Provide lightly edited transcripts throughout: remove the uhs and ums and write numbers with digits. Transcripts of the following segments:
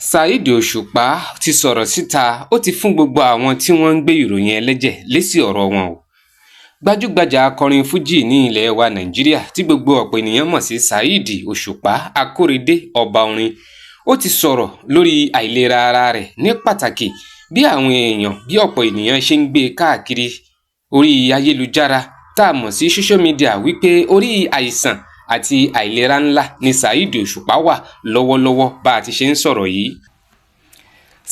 Saheed Òṣùpá ti sọ̀rọ̀ síta. Ó ti fún gbogbo àwọn tí wọ́n ń gbé ìròyìn ẹlẹ́jẹ̀ lésì ọ̀rọ̀ wọn o. Gbajúgbajà akọrin fuji ní ilẹ̀ wa Nàìjíríà tí gbogbo ọ̀pọ̀ ènìyàn mọ̀ sí Saheed Òṣùpá Akórèdé, ọba orin, ó ti sọ̀rọ̀ lórí àìlera ara rẹ̀, ní pàtàkì bí àwọn èèyàn, bí ọ̀pọ̀ ènìyàn ṣe ń gbé e káàkiri orí ayélujára tá a mọ̀ sí social media wípé orí àìsàn àti àìlera ńlá ni Saheed Òṣùpá wà lọ́wọ́lọ́wọ́ bá a ti ṣe ń sọ̀rọ̀ yìí.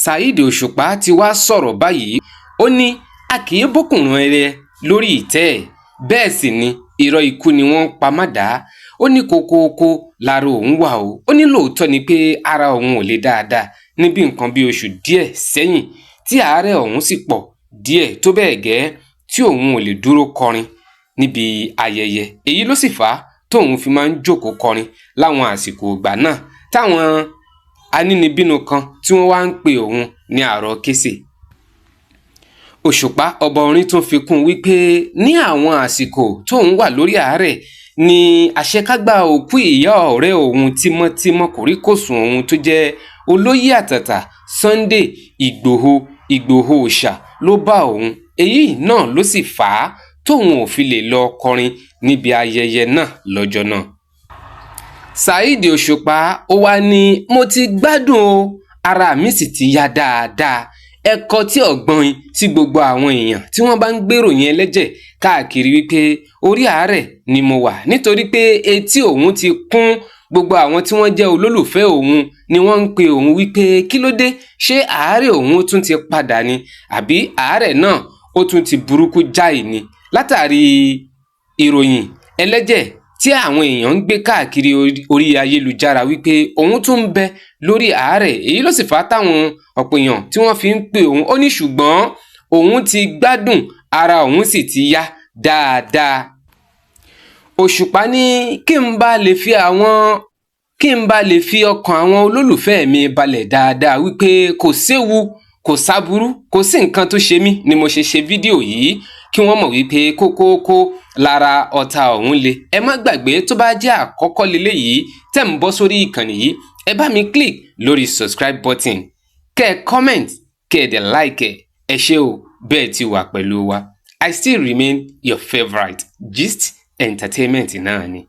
Saheed Òṣùpá ti wá sọ̀rọ̀ báyìí. Ó ní a kì í bókùnrùn ẹyẹ lórí ìtẹ́ ẹ̀, bẹ́ẹ̀ sì ni irọ́ ikú ni wọ́n ń pa mádàá. Ó ní kókóókó lára òun wà o. Ó ní lóòótọ́ ni pé ara òun ò le dáadáa ní bí nǹkan bí oṣù díẹ̀ sẹ́yìn, tí àárẹ̀ ọ̀hún sì pọ̀ díẹ̀ tó bẹ́ẹ̀ gẹ́ tí òun ò lè dúró kọrin níbi ayẹyẹ. Èyí ló sì fà á tóun fi máa ń jókòó kọrin láwọn àsìkò ìgbà náà, táwọn anínibínu kan tí wọ́n wá ń pe òun ní àrò kése. Òṣùpá ọba orin tún fi kún un wípé ní àwọn àsìkò tóun wà lórí àárẹ̀ ní àṣekágbá òkú ìyá ọ̀rẹ́ òun tímọ́tímọ́, kòríkòsùn òun tó jẹ́ olóyè àtàtà Sunday Ìgbòho, Ìgbòho Òòṣà, ló bá òun. Èyí náà ló sì fà á tóun ò fi lè lọ́ọ́ kọrin níbi ayẹyẹ náà lọ́jọ́ náà. Saheed Òṣùpá ó wàá ní, "Mo ti gbádùn o, ara mi sì ti yá dáadáa. Ẹ kọtí ọ̀gbọin sí gbogbo àwọn èèyàn tí wọ́n bá ń gbèròyìn ẹlẹ́jẹ̀ káàkiri wípé orí àárẹ̀ ni mo wà, nítorí pé etí òun ti kún. Gbogbo àwọn tí wọ́n jẹ́ olólùfẹ́ òun ni wọ́n ń pe òun wípé kí ló dé, ṣé àárẹ̀ òun tún ti padà ni, àbí àárẹ̀ náà ó tún ti burúkú jáì ni?" Látàrí ìròyìn ẹlẹ́jẹ̀ tí àwọn èèyàn ń gbé káàkiri orí ayélujára wípé òun tún ń bẹ lórí àárẹ̀, èyí ló sì fà á táwọn ọ̀pọ̀ èèyàn tí wọ́n fi ń pè òun. Ó ní ṣùgbọ́n òun ti gbádùn, ara òun sì ti yá dáadáa. Òṣùpá ní kí n bá lè fi ọkàn àwọn olólùfẹ́ mi balẹ̀ dáadáa wípé kò séwu, kò sáburú, kò sí nǹkan tó ṣe mí ni mo ṣe ṣe fídíò yìí, kí wọ́n mọ̀ wípé kókóókó lára ọ̀tá òun le. Ẹ má gbàgbé, tó bá jẹ́ àkọ́kọ́ leléyìí tẹ́ ń bọ́ sórí ìkànnì yìí, ẹ bá mi click lórí subscribe button, kẹ́ ẹ comment, kẹ́ ẹ dẹ̀ like ẹ. Ẹ ṣé o, bẹ́ẹ̀ ti wà pẹ̀lú wa. I still remain your favourite Gist Entertainment náà ni.